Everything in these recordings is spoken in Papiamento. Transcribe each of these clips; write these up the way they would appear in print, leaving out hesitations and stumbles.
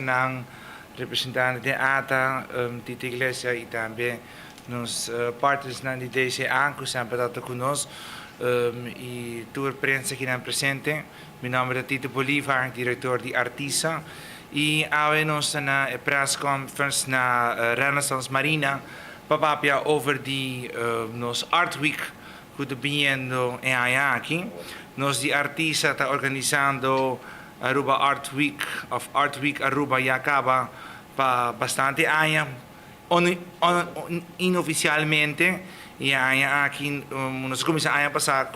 Nan representante di ATA, Tita Iglesia y tambe nos partnersnan di DCA cu semper ta cu nos y tur prensa kinan presente. Mi nomber ta Tito Bolivar, director di Artisa, y awe nos ta na e press conference na Renaissance Marina pa papia over di nos Art Week cu ta biniendo e aña aki. Nos di Artisa ta organisando Aruba Art Week of Art Week Aruba ya caba pa bastante aña inoficialmente, y e aña aki nos a cuminsa aña pasa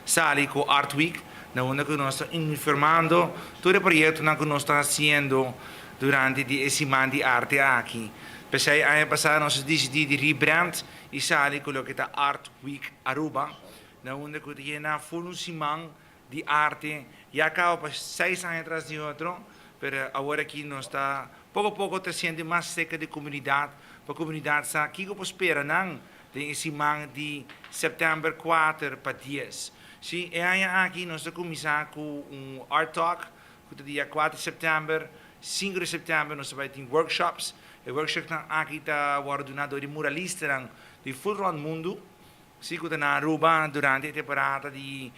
sali cu Art Week, na unda cu nos ta informando tur e proyectonan cu nos ta haciendo durante di e siman di arte aki. P'esey aña pasa nos a dicidi di rebrand y sali cu loke ta Art Week Aruba, na unda cu ta yena full un siman di arte ya caba pa 6 aña tras di otro, pero awor aki nos ta poco poco treciendo mas cerca di comunidad, pa comunidad sa kico por spera nan den siman di september 4 pa 10. Si, e aña aki nos ta cuminsa cu un Art Talk, cu ta dia 4 di september. 5 di september nos ta bay tin workshops. E workshop aki ta wordo duna di muralista di full rond mundo. Si, cu na Aruba durante e temporada di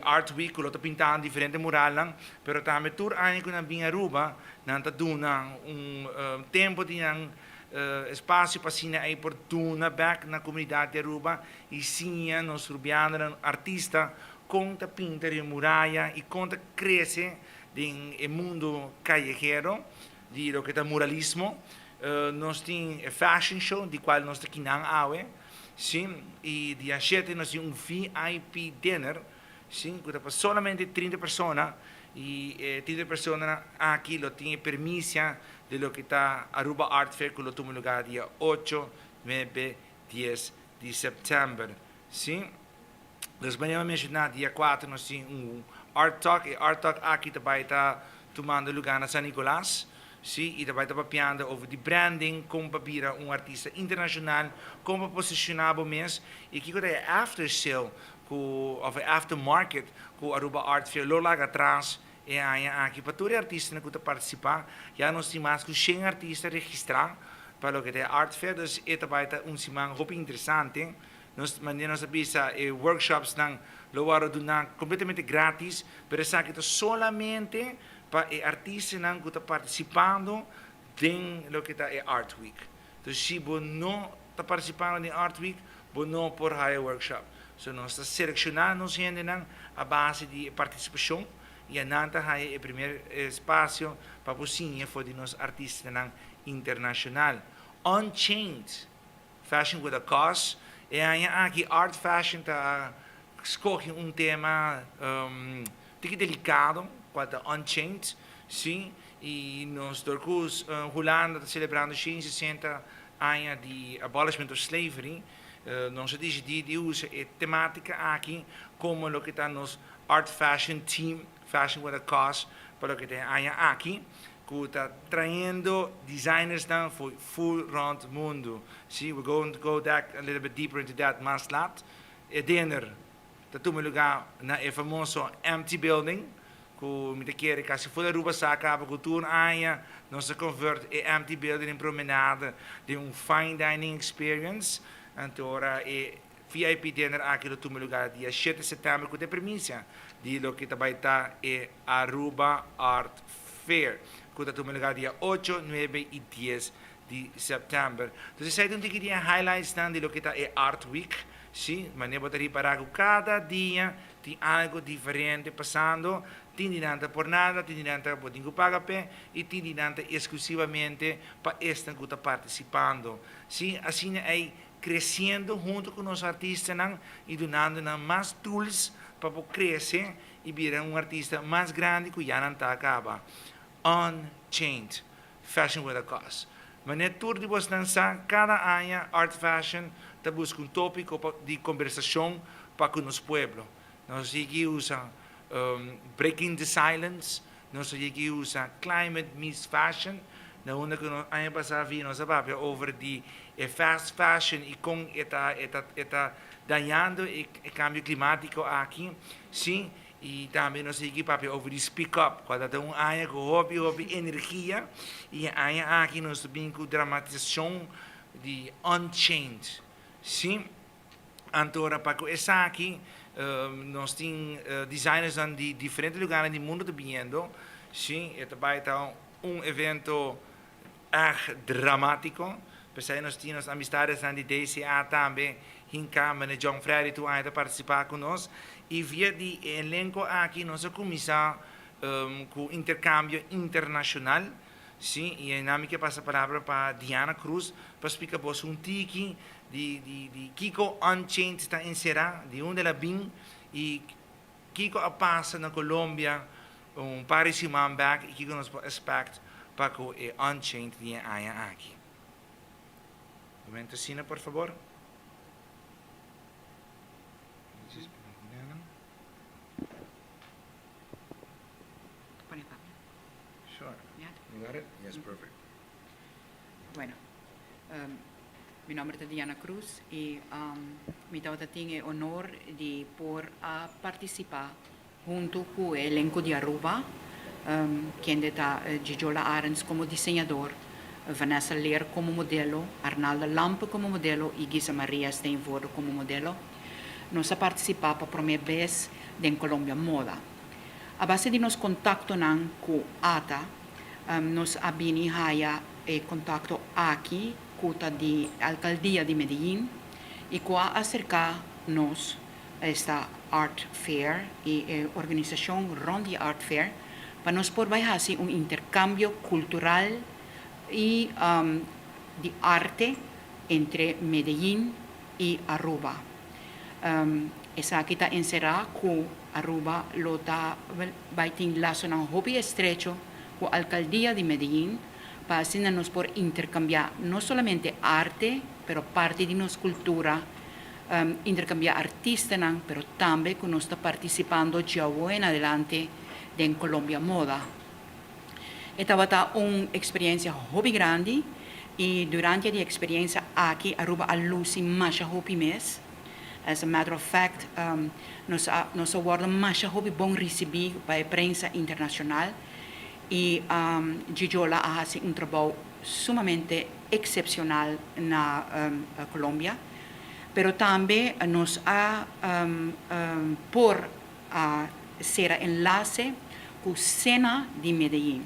Art Week, cu ta pintando diferente mural, pero tambe tur aña cu nan bin Aruba, nan ta duna un tempo di un espacio pa asina ey por duna back na comunidad di Aruba y siña nos rubiano artista con ta pinta di muraya y con ta crece den mundo cayehero di loke ta muralismo. Nos tin fashion show di cual nos ta kinan awe. Si, y dia 7 nos tin un VIP dinner, si, cu ta pa solamente 30 persona y 30 persona aki lo tin permiso di loke ta Aruba Art Fair, cu lo tuma luga dia 8, 9, 10 di september. Si? Dus manera menciona, dia 4 nos tin un Art Talk, y Art Talk aki tambe ta tumando luga na San Nicolas. Si, y tambe ta papiando over di branding, con pa bira un artista internacional, con pa posiciona bo mes, y kico ta after sale, cu, of aftermarket, cu Aruba Art Fair lo laga atras e aña aki pa tur artista cu ta participa. Ya nos tin mas cu 100 artista registra pa loke ta Art Fair, dus e tambe ta un siman hopi interesante. Nos manera nos a bisa, e workshops nan lo wordo duna completamente gratis, pero esaki ta solamente pa e artistanan cu ta participando den loke ta e Art Week. Anto, si bo no ta participando den Art Week, bo no por haya workshop. So, nos ta seleccionando hendenan a base di participacion y nan ta haya e prome espacio pa por siña for di nos artistanan internacional. Unchained, Fashion with a Cause. E aña aki Art Fashion ta scoge un tema tiki delicado, cual ta Unchained, si, y nos door cu Hulanda ta celebrando 160 aña di abolishment of slavery, nos a dicidi di usa e tematica aki como loke ta nos Art Fashion Team, Fashion with a Cause, pa loke ta e aña aki, cu ta trayendo designers nan for full rond mundo. Si, we're going to go that a little bit deeper into that mas laat. E dinner ta tuma luga na e famoso Empty Building, cu mi ta kere casi full Aruba sa caba cu tur aña nos a convert e Empty Building in Promenade den un fine dining experience. Anto, ora e VIP dinner aki lo tuma luga dia 7 di september, cu ta premisa di loke ta bay ta e Aruba Art Fair, cu ta tuma luga dia 8, 9 y 10 di september. Anto, esey ta un tiki di highlights nan di loke ta e Art Week, si, manera bo ta ripara cu cada dia tin algo diferente pasando, tin di nan ta por nada, tin di nan ta bo tin cu paga p'e, y tin di nan ta exclusivamente pa esnan cu ta participando. Si, asina ey creciendo hunto cu nos artistanan y dunando nan mas tools pa crece y bira un artista mas grandi cu ya nan ta caba. Unchained, Fashion with a Cause. Manera tur di boso sa, cada aña Art Fashion ta busca un topico di conversacion pa cu nos pueblo. Nos a usa Breaking the Silence, nos a usa Climate Meets Fashion, na unda cu aña pasa nos a papia over di fast fashion y con e ta dañando e cambio climatico aki. Si, I tambe nos sigui papia over di Speak Up, kua ta ta un aña ku hopi hopi energia i e aña aki nos ta bin ku dramatisashon di Unchained. Sí, anto ora pa ku esaki nos tin designersnan di diferente lugarnan di mundu ta biniendo. Sí, e ta bai ta un evento Erg dramátiko. P'esei nos tin nos amistadesnan di DCA tambe hinká. Meneer John Freddy tur aña ta partisipá ku nos. I via di e elenko aki nos a kuminsá ku interkambio internashonal. Sí, i einan mi ke pasa palabra pa Diana Cruz pa splika boso un tiki di di di kiko Unchained ta enserá, di unda el a bin i Kiko a pasa na Colombia un par di siman bek i kiko nos por expect pa ku e Unchained di e aña aki? Momento asina por fabor. Sure. You got it? Yes, perfect. Bueno, mi nomber ta Diana Cruz y mi tabata tin e honor di por a participa hunto cu e elenco di Aruba, kende ta Gigiola Arends como diseñador, Vanessa Leer como modelo, Arnalda Lampe como modelo y Gisa Maria Steenvoorde como modelo. Nos a participa pa prome bes den Colombia Moda. A base di nos contactonan cu ata, Nos a bini haya e contacto aki cu ta di Alcaldia di Medellin y cu a acerca nos esta Art Fair y e organisacion rond di Art Fair pa nos por bay haci un intercambio cultural y di arte entre Medellin y Aruba. Esaki ta enserá ku Aruba lo ta bai tin lasonan hopi estrecho ku Alkaldia di Medellin pa asina nos por interkambiá no solamente arte pero parti di nos kultura, interkambiá artistanan pero tambe ku nos ta partisipando djawo en adelante den Colombia Moda. E tabata un experiencia hopi grandi y durante di experiencia aki Aruba a luci masha hopi mes. As a matter of fact, nos a nos a wordo masha hopi bon ricibi pa e prensa internacional y Gigiola a haci un trabou sumamente excepcional na Colombia. Pero tambe nos a por a sera enlase ku Sena di Medellin.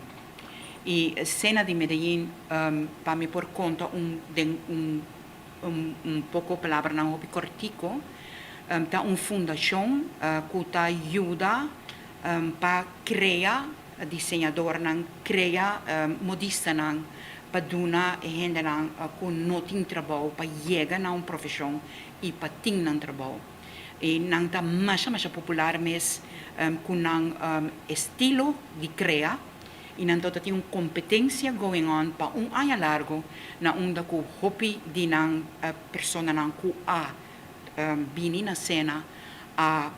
I Sena di Medellin pa mi por konta un den un un poko palabranan hopi kòrtiku, ta un fundashon ku ta yuda pa krea diseñadornan, krea modistanan pa duna e hendenan ku no tin trabou pa yega na un profeshon i pa tin nan trabou. I nan ta masha masha popular mes ku nan estilo di krea i nan tabata tin un kompetensia going on pa un aña largo na unda ku hopi di nan personanan ku a bini na sena a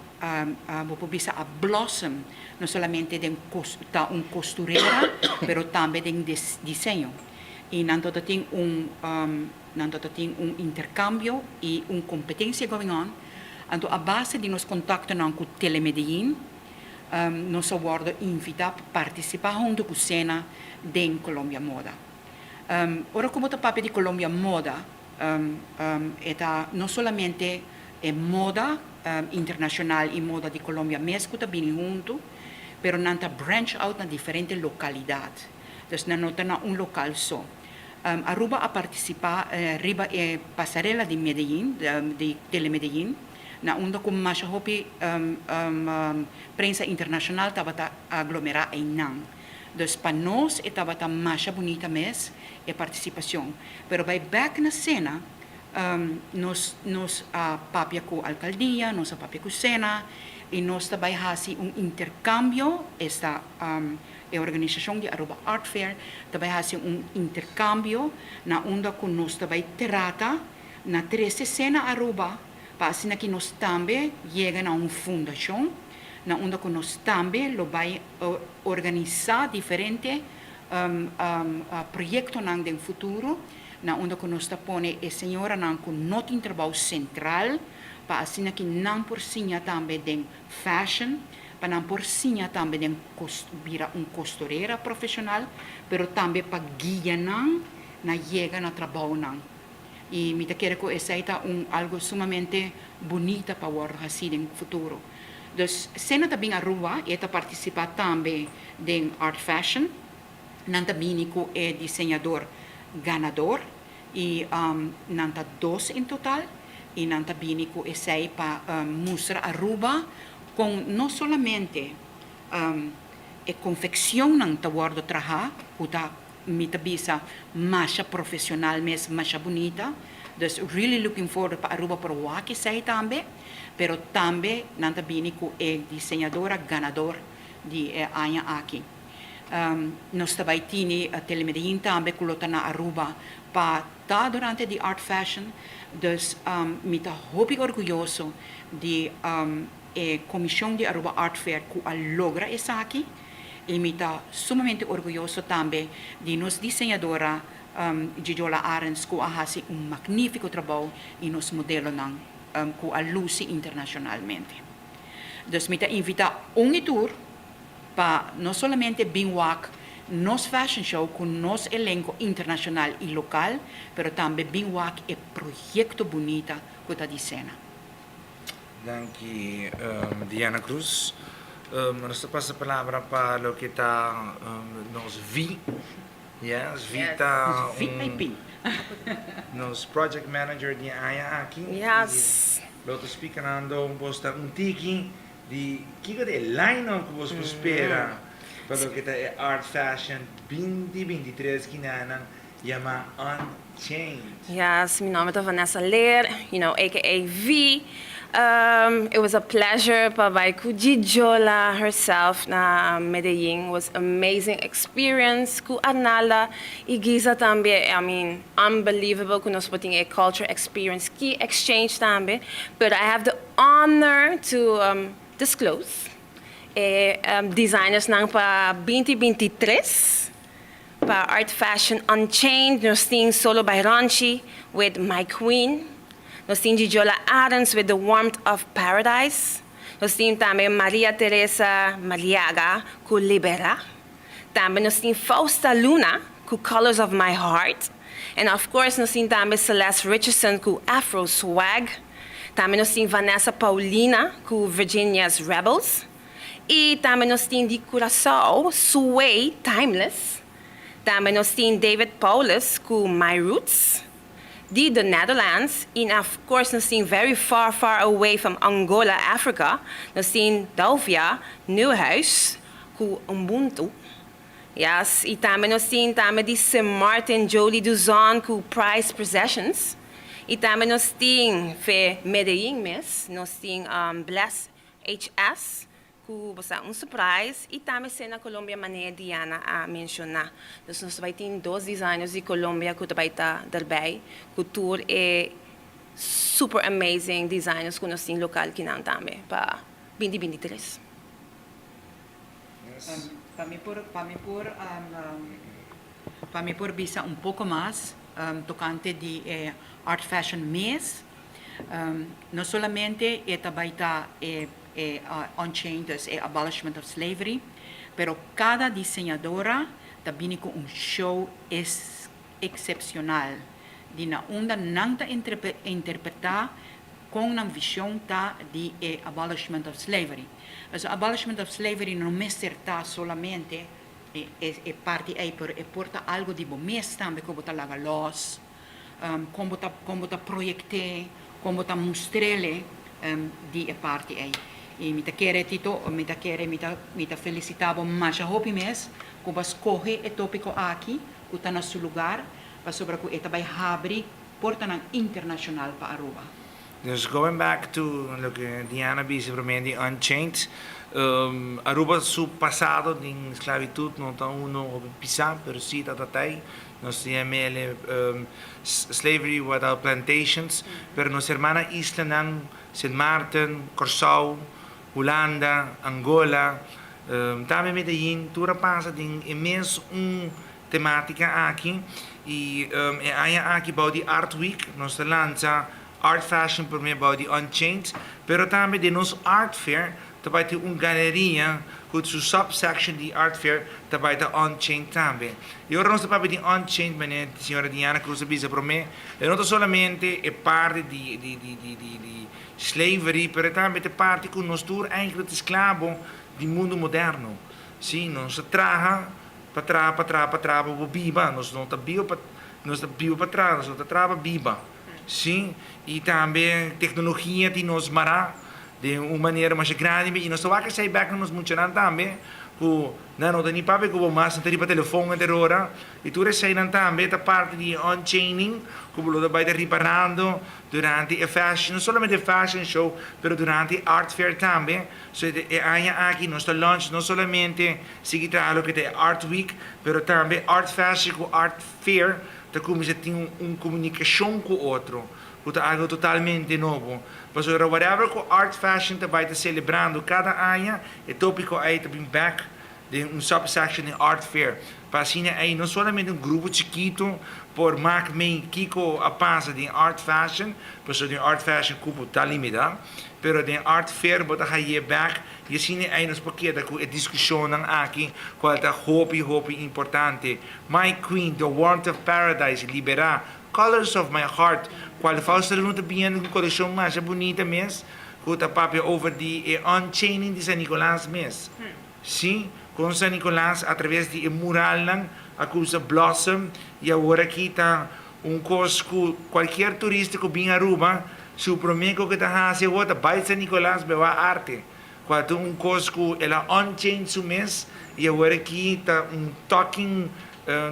bo por bisa a blossom no solamente den ta un kosturera pero tambe den diseño i nan tabata tin un Nan ta tin un intercambio y un competencia going on. Anto a base di nos contactonan cu Telemedellin, nos a wordo invita pa participa hunto cu Sena den Colombia Moda. Ora cu bo ta papia di Colombia Moda, e ta no solamente e moda internacional y moda di Colombia mes cu ta bini hunto, pero nan ta branch out na diferente localidad. Dus nan no ta na un local so. Aruba a partisipá riba e pasarela di Medellin, di Telemedellin, na unda ku masha hopi prensa internashonal tabata aglomerá einan. Dus pa nos e tabata masha bunita mes e partisipashon. Pero bai bèk na sena, nos nos a papia ku alkaldia, nos a papia ku sena i nos ta bai hasi un interkambio, esta E organisashon di Aruba Art Fair ta bai hasi un interkambio na unda ku nos ta bai trata na trese sena Aruba pa asina ki nos tambe yega na un fundashon na unda ku nos tambe lo bai organisá diferente proyektonan den futuro na unda ku nos ta pone e señoranan ku no tin trabou sentral pa asina ki nan por siña tambe den fashion. pa nan por siña tambe den bira un costurera profesional, pero tambe pa guia nan na yega na trabounan. Y mi ta kere cu esey ta un algo sumamente bunita pa wordo haci den futuro. Dus Sena ta bin Aruba y e ta participa tambe den Art Fashion. Nan ta bini cu e diseñador ganador y nan ta dos in total y nan ta bini cu esey pa mustra Aruba con no solamente e confeccionnan ta wordo traha cu ta, mi ta bisa, masha profesional mes, masha bunita. Dus really looking forward pa Aruba por wak esey tambe, pero tambe nan ta bini cu e diseñadora ganador di e aña aki. Nos ta bay tini Telemedellin tambe cu lo ta na Aruba pa ta durante di Art Fashion. Dus mi ta hopi orguyoso di e comision di Aruba Art Fair cu a logra esaki y mi ta sumamente orguyoso tambe di nos diseñadora Gigiola Arends cu a haci un magnifico trabou y nos modelonan cu a luci internacionalmente. Dus mi ta invita un y tur pa no solamente bin wak nos fashion show cu nos elenco internacional y local, pero tambe bin wak e proyecto bunita cu ta di Sena. Danki, Diana Cruz. Nos ta pasa palabra pa loke ta nos V. Yes, V ta VIP. Nos project manager di aña aki. Lo ta speakerando bos ta un tiki di kiko ta e line-up ku bos por spera pa loke ta e Art Fashion 2023 kinanan yama Unchained. Yes, mi nomber ta Vanessa Leer, aka V. It was a pleasure pa bai ku Gigiola herself na Medellin. Was amazing experience ku Arnalda y Giza tambe. I mean, unbelievable ku nos por tin e culture experience key exchange tambe. But I have the honor to disclose e designers nan pa 2023 pa Art Fashion Unchained. Nos tin Solo by Ronchi with My Queen. Nos tin Gigiola Adams with The Warmth of Paradise. Nos tin tambe Maria Teresa Maliaga ku Libera. Tambe nos tin Fausta Luna ku Colors of My Heart. And of course nos tin tambe Celeste Richardson ku Afro Swag. Tambe nos tin Vanessa Paulina ku Virginia's Rebels. Y tambe nos tin di Curaçao, Sway Timeless. Tambe nos tin David Paulus ku My Roots. Di the Netherlands. And of course nos tin very far, far away from Angola, Africa. Nos tin Dalvia Nieuwhuis ku Ubuntu. Yes, y tambe nos tin tambe di St. Martin Jolie Duzon ku Prize Possessions. Y tambe nos tin for di Medellin mes, nos tin Bless HS ku basta un surprise y tambe Sena Colombia, manera Diana a menciona. Dus nos ta bay tin dos designers di Colombia ku ta bay ta erbij, ku tur e super amazing designers ku nos tin local akinan tambe pa 2023. Pa mi por bisa un poco mas tocante di Art Fashion mes, no solamente e ta bay ta e Unchained, dus e abolishment of slavery, pero cada diseñadora ta bini cu un show es excepcional di na unda nan ta interpreta con nan vision ta di e abolishment of slavery. Dus abolishment of slavery no mester ta solamente e parti ey, pero e por ta algo di bo mes tambe cu bo ta laga los, con bo ta proyecta, con bo ta mustr'e di e parti ey. Y mi ta kere, Tito, mi ta kere, mi ta felicita bo masha hopi mes, cu bo a scoge e topico aki, cu ta na su lugar, pasobra cu e ta bay habri portanan internacional pa Aruba. Dus going back to loke Diana a bisa prome di Unchained, Aruba su pasado di esclavitud no ta uno pisa, pero si ta tatay. Nos tin slavery without plantations, pero nos hermana islanan Sint Maarten, Curaçao, Hulanda, Angola, tambe Medellin, tur a pasa den e mesun tematica aki y e aña aki bou di Art Week nos ta lansa Art Fashion pa medio di Unchained, pero tambe di nos Art Fair. Ta bay tin un galeria cu su subsection di Art Fair ta bay ta Unchained tambe. Y ora nos ta papia di Unchained, manera señora Diana Cruz a bisa prome, e no ta solamente e parti di slavery, pero tambe ta parti cu nos tur eigenlijk ta esclavo di mundo moderno. Si, nos ta traha pa traha pa traha pa traha pa biba, nos no ta biba pa, nos ta biba pa traha, nos no ta traha pa biba. Si, y tambe tecnologia tin nos mara di un manera mas grandi y nos ta wak esey bek na nos muchanan tambe, cu nan no ta ni papia cu bo mas, nan ta riba telefon henter ora, y tur eseynan tambe ta parti di unchaining cu bo lo ta bay ta riparando durante e fashion, no solamente fashion show, pero durante Art Fair tambe. So e aña aki nos ta launch no solamente sigui traha loke ta e Art Week, pero tambe Art Fashion cu Art Fair ta cuminsa tin un comunicacion cu otro, cu ta algo totalmente nobo. Pasobra whatever cu Art Fashion ta bay ta celebrando cada aña, e topico ey ta bin back den un subsection den Art Fair. Pa asina ey no solamente un grupo chikito por maak mee kico a pasa den Art Fashion, pasobra den Art Fashion cupo ta limita, pero den Art Fair bo ta haye back y asina ey nos por keda cu e discusionnan aki cual ta hopi hopi importante. My Queen, The Warmth of Paradise, Libera, Colors of My Heart, cual Fausto Luna ta biniendo cu coleccion masha bunita mes, cu ta papia over di e unchaining di San Nicolas mes. Si, con San Nicolas a traves di e muralnan a cuminsa blossom y awor aki ta un cos cu cualkier turista cu bin Aruba su prome cu ta haci awor ta bay San Nicolas bewa arte, cual ta un cos cu el a unchain su mes y awor aki ta un talking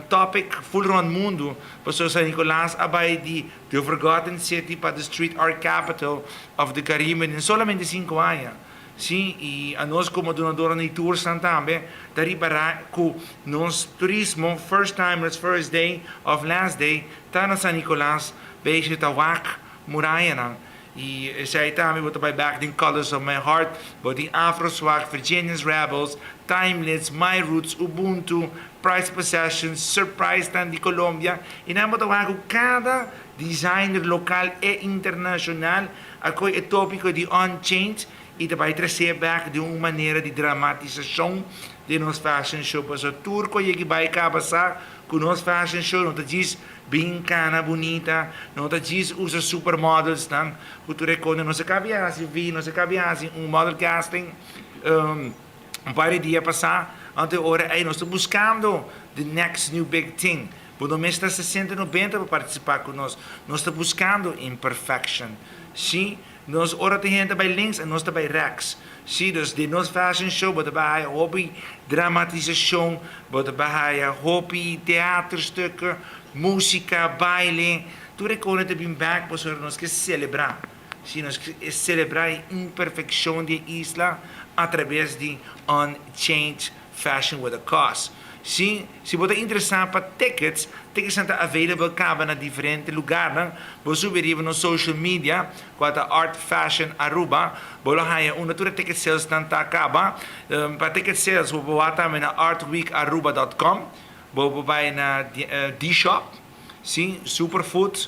topic full rond mundo, pasobra San Nicolas a bay di the forgotten city pa the street art capital of the Caribbean den solamente 5 aña. Si, y anos como dunador di tours tambe ta ripara cu nos turismo, first timers, first day of last day, ta na San Nicolas, bezig ta wak murayanan. Y esey tambe bo ta bay back den Colors of My Heart, bo tin Afro Swag, Virginia's Rebels, Timeless, My Roots, Ubuntu, Price Possessions, Surprise tan di Colombia. Y nan bo ta wak cada designer local y internacional, a coy e topico di Unchained y ta bay trece back di un manera di dramatisacion di nos fashion show. Paso tur cu yega bay caba sa cu nos fashion show no ta djis bin cana bunita, no ta djis usa supermodels nan, cu tur recono. Nos a caba haci, nos a caba haci un model casting un par di dia pasa, anto ora ey nos ta buscando the next new big thing. Bo no mester 60, 90 pa participa cu nos. Nos ta buscando imperfection. Si, nos ora tin hende bay links y nos ta bay rechts. Si, dus di nos fashion show, bo ta bay hopi dramatisacion, bo ta bay hopi theaterstukken, musica, baile, tur cos ta bin back, pasobra nos kier celebra. Si, nos kier celebra e imperfeccion di e isla a traves di Unchained Fashion with a Cause. Si, si bo ta interesa pa tickets, tickets ta available caba na diferente luga, no? Bo subi na social media, cu ta Art Fashion Aruba, bo lo haya unda tur ticket sales nan ta caba. Pa ticket sales, bo por tambe na artweekaruba.com, bo bay na D-Shop, si, Superfood,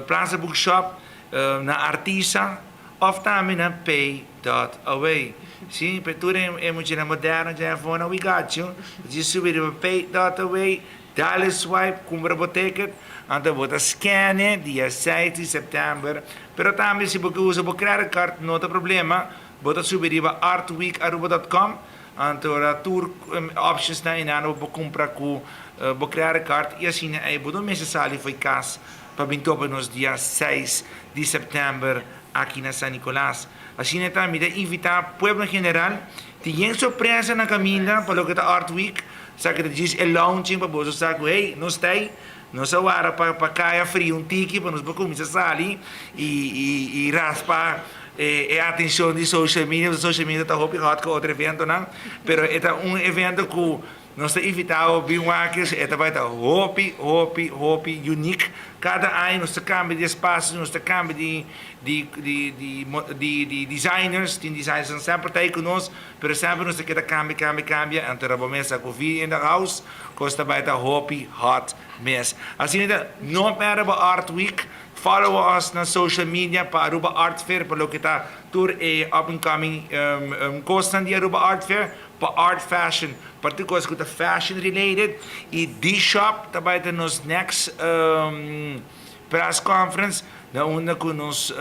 Plaza Bookshop, na Artisa, of tambe na pay.away. Si, pa tur e mucho moderno, ya phone, we got you. Just subi na pay.away, dal swipe, cumpra bo ticket, anto bo ta scan dia 6 di september. Pero tambe si bo usa bo credit card, no tin problema. Bo ta subi riba artweekaruba.com, anto tur options na inano bo cumpra cu bo credit card y asina ey bo no mester sali for di cas pa bin topa nos dia 6 di september aki na San Nicolas. Asina tambe ta invita pueblo en general, tin sorpresa na caminda pa loke ta Art Week, sabi cu djis e launching pa bo sa cu hey, nos ta nos awor pa caya frio un tiki pa nos cuminsa sali y raspa e atencion di social media. Social media ta hopi hot cu otro evento nan, pero e ta un evento cu Nos ta invita bo bin wak e ta bay ta hopi, hopi, hopi unique. Cada aña nos ta cambia di espacio, nos ta cambia di designers, tin designers semper ta ey cu nos, pero semper nos ta keda cambia, cambia, cambia. Anto bo mesa cu Vi in the house, cos ta bay ta hopi hot mes. Asina, no perde Art Week. Follow us na social media pa Aruba Art Fair, pa loke ta tur e up and coming cosnan di Aruba Art Fair, pa art fashion, pa tur cos cu ta fashion related. Y D-Shop tambe ta nos next press conference, na unda cu nos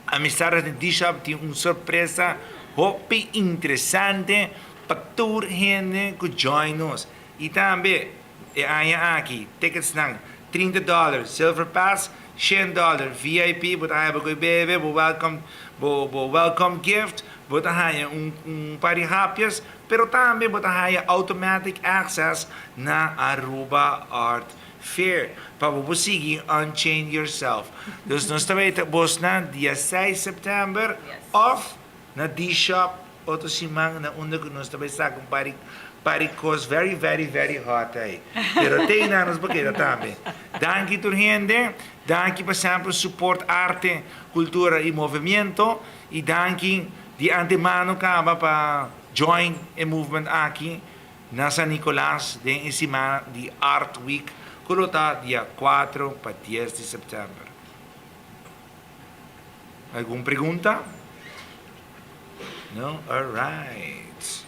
amistad di D-Shop tin un sorpresa hopi interesante pa tur hende cu join nos. Y tambe, e aña aki, tickets nan, $30, Silver Pass, $100, VIP, bo ta haya bebe, bo welcome, bo welcome gift, bo ta haya un par di hapjes, pero tambe bo ta haya automatic access na Aruba Art Fair, pa bo sigui unchain yourself. Dus nos tambe bos na dia 6 september, of na D-Shop, otro siman na unda cu nos tambe saca un par di cos very, very, very hot ey. Pero tin na nos pakete tambe. Danki tur hende, danki pa semper support arte, cultura y movimento y danki di antemano caba pa join e movement aki na San Nicolas den siman di Art Week, cu ta dia 4 pa 10 di september. Algun pregunta? No? All right.